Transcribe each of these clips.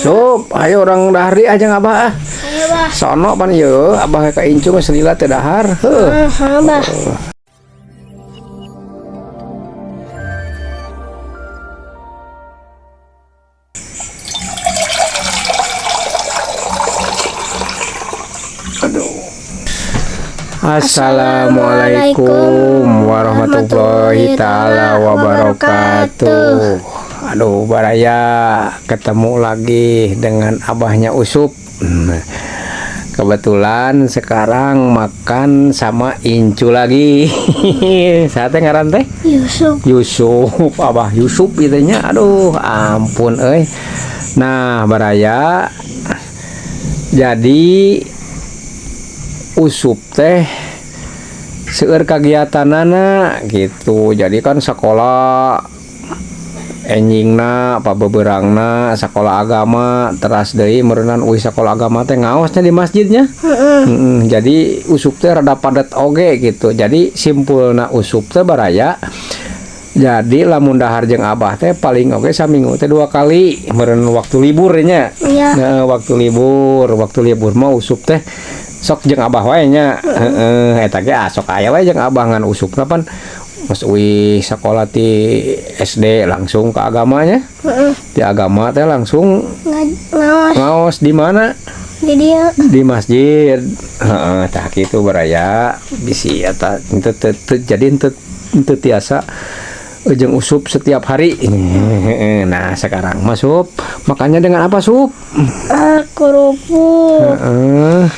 Sup, ayo urang dahar aja ngabah ah. Ayo, Bah. Sono pan ieu, abah ka incu geus lila teu dahar. Heuh. Heeh, Bah. Aduh. Assalamualaikum warahmatullahi taala wabarakatuh. Aduh, baraya, ketemu lagi dengan abahnya Usup. Kebetulan sekarang makan sama Incu lagi. Saha teh ngaran teh? Yusuf. Yusuf, Abah Yusuf gitu nya. Aduh, ampun euy. Nah, baraya, jadi Usup teh seueur kagiatanana gitu. Jadi kan sekolah enjingna pabeberangna sekolah agama, teras deui meureunan uih sekolah agama teh ngaosnya di masjidnya. Heeh. Jadi Usup teh rada padat oge gitu. Jadi simpulna Usup teh, baraya, jadi lamun dahar jeung abah teh paling oge saminggu teh dua kali meureun waktu libur nya. Iya. Nah, waktu libur mah Usup teh sok jeung abah wae nya. Heeh, eta ge ah, sok aya wae jeung abah, ngan Usupna pan geus uih sekolah ti SD langsung ke agamanya. Heeh. Di agama teh langsung Ngaos. Ngaos di mana? Di dia. Di masjid. Heeh, tah kitu, baraya, bisi eta teu teu teu- jadi teu teu tiasa jeung Usup setiap hari. Nah, sekarang masuk makannya dengan apa, Sup? Ah, kerupuk, Heeh.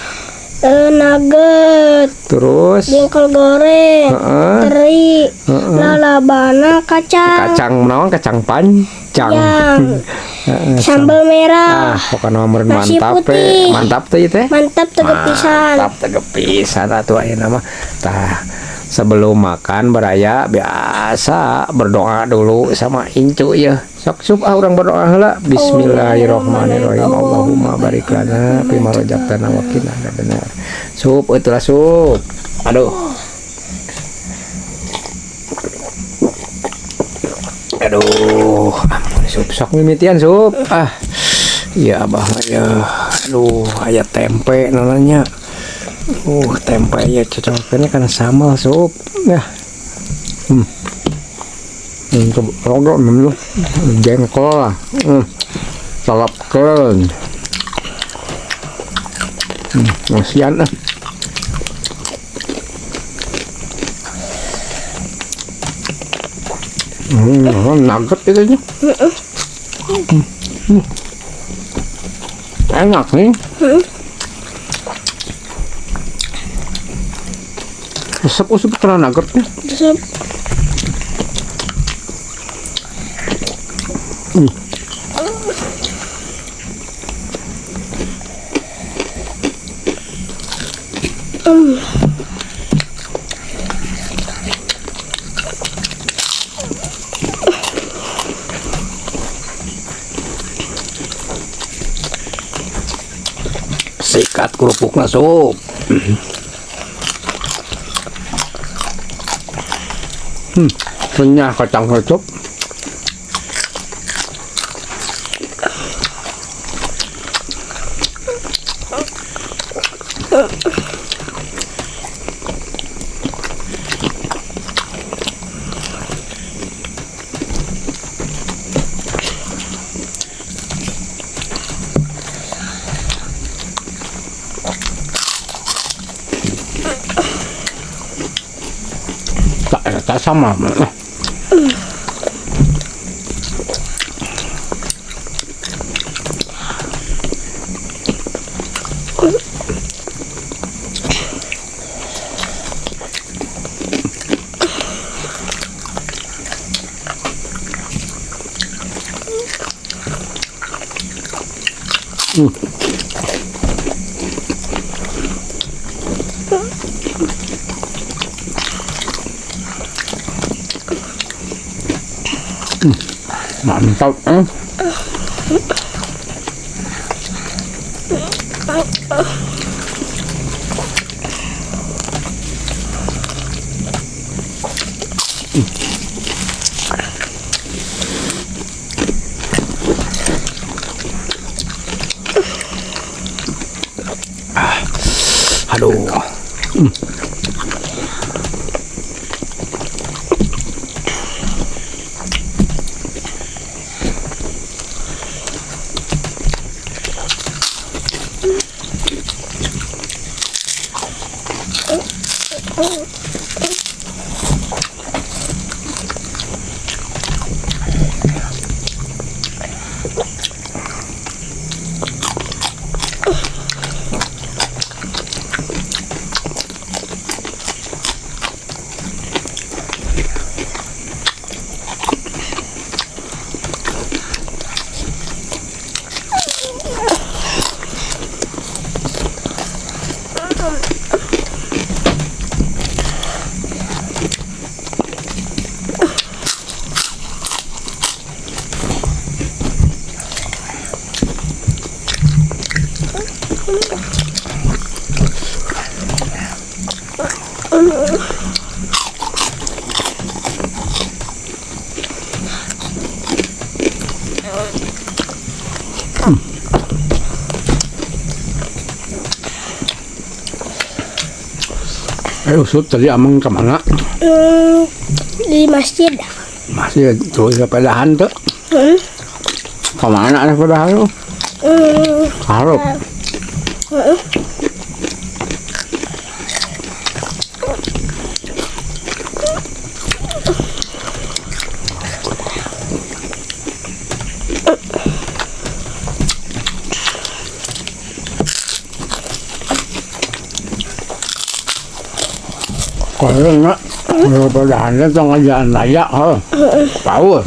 Nugget, Terus? Jengkol goreng, teri, lalabana kacang, Kacang naon? Kacang panjang. Yang sambal merah, Ah, pokoknya mah nasi mantap putih. teh. Mantap teh teh. Mantap tegep pisan. Mantap tegep pisan atuh ayeuna mah. Tah, sebelum makan, baraya, biasa berdoa dulu sama Incu ya. Sok, Sup, ah, urang berdoa heula. Bismillahirrahmanirrahim. Allahumma barik lana fima razaqtana wa qina adzabannar. Sup, itulah, Sup. Aduh. Aduh, ampun, Sup, sok mimitian, Sup. Ah. Ya abah mah ya. Aduh, aya tempe nonanya. Tempe ya cocoknya kan sambal, Sup. Ya. Untuk lu jengkol lah. Salapkeun. Ngasian ah. Nugget itu nya. Enak nih. Resep usup kena nuggetnya. Resep. Sikat kerupuknya, Sup. Renyah kacang kecup. Tak tak sama. Mantap. Aduh. Usup tadi amang kemana? Di masjid. Masjid tuh sepedahan tuh. Kemana sepedahan tuh? Harap. Kalau enggak, sepedahannya tengah jalan raya, power.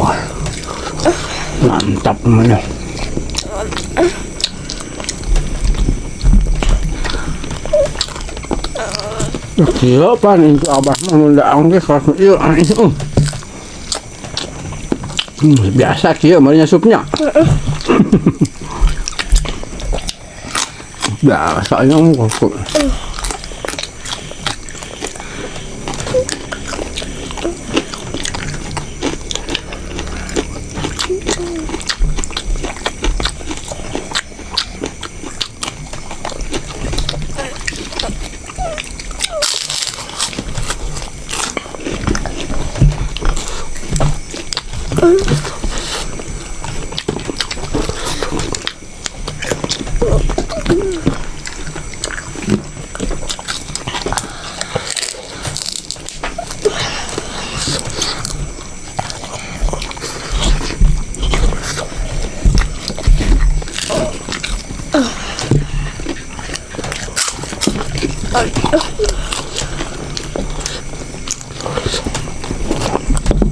Wah, mantap namanya. Gila pan itu abah mah mun daang ge kelas ieu. Biasa kieu mah nya supnya. Biasa nya kok.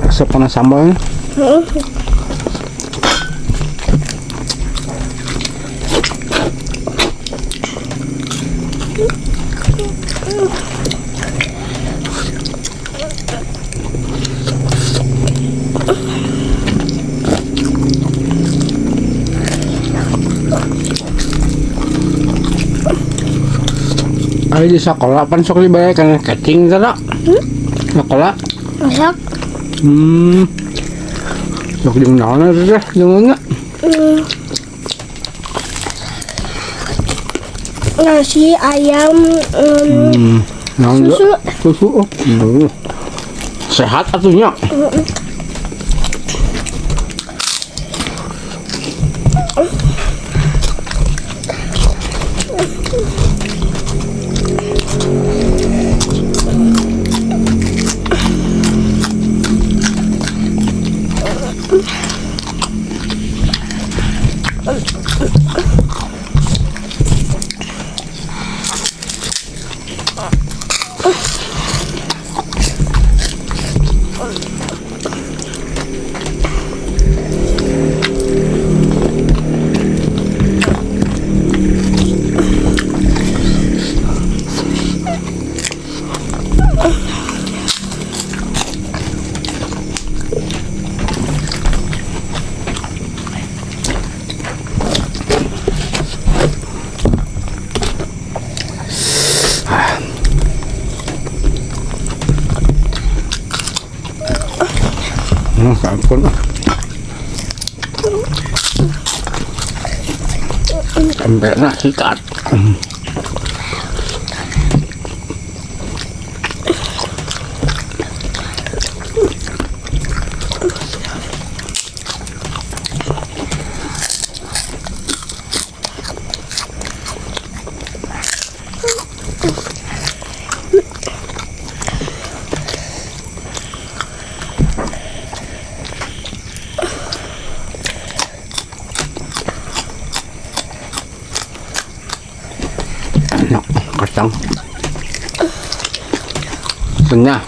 Resep karena sambalnya. Ayo di sekolah pan sok dibayar karena kecing sana. Sekolah. Masak. Sok jeung naon teh jeung enggak? Nasi, ayam, susu. Susu. Sehat atunya. Ampun. Emberna sikat. Enak, kacang. Renyah.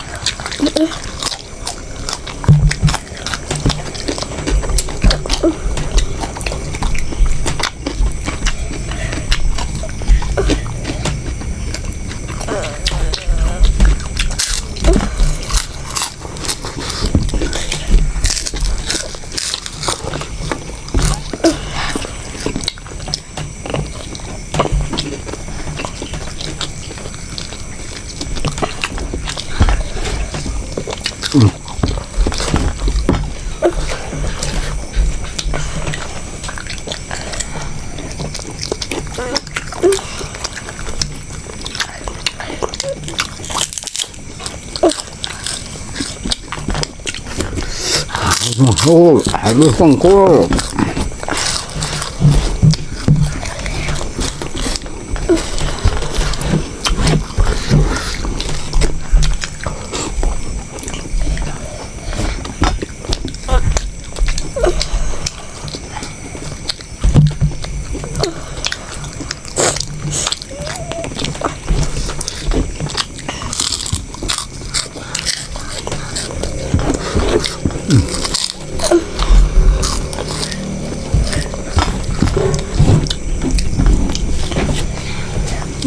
Oh, harus tengkul.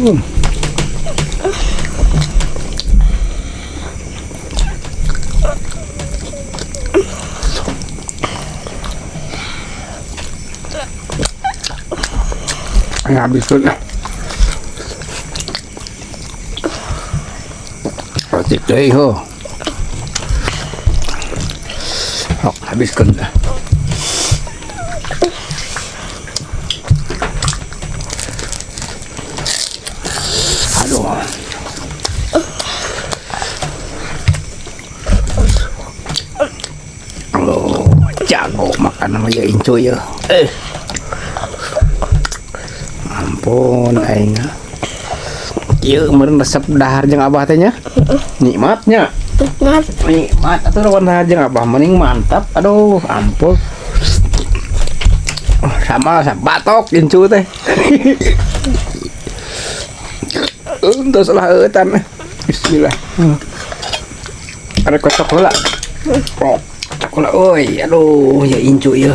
Ay, habis tuh. Roti deui ho. Sok habiskeun. Aduh. Oh, jago makan sama ya incu ya. Ampun aing. Ieu meureun resep dahar jeung abah teh nya. Nikmatnya. Nikmat. Nikmat atuh lawan dahar jeung abah mending mantap. Aduh, ampun. Sama sama batok incu teh. Entos lah eueutan. Bismillah. Ada kocok heula. Oh, kocok heula euy. Aduh, ya incu ieu.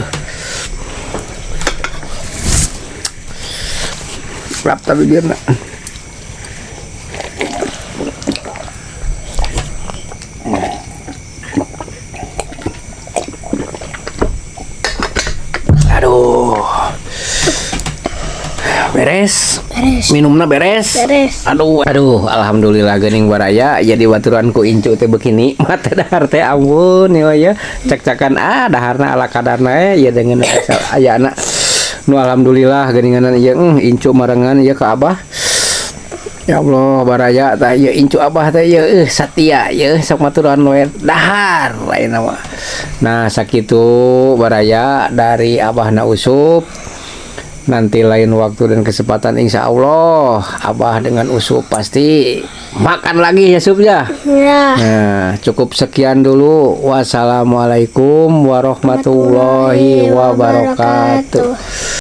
Lap tapi dia nak. Aduh. Beres. Beres. Minumna beres. Beres. Aduh, aduh, alhamdulillah geuning baraya jadi baturan ku incu teh beuki nikmat teh dahar teh, ampun ya ya. Cek-cekan ah daharna ala kadarna ya dengan ayana. Nu alhamdulillah geuninganan ieu incu marengan ieu ka abah. Ya Allah baraya tah ieu incu abah teh ieu satia ieu sok maturan we dahar ayeuna mah. Nah sakitu baraya dari abahna Usup. Nanti lain waktu dan kesempatan insya Allah abah dengan Usup pasti makan lagi ya Sup ya. Ya. Nah, cukup sekian dulu. Wassalamualaikum warahmatullahi wabarakatuh.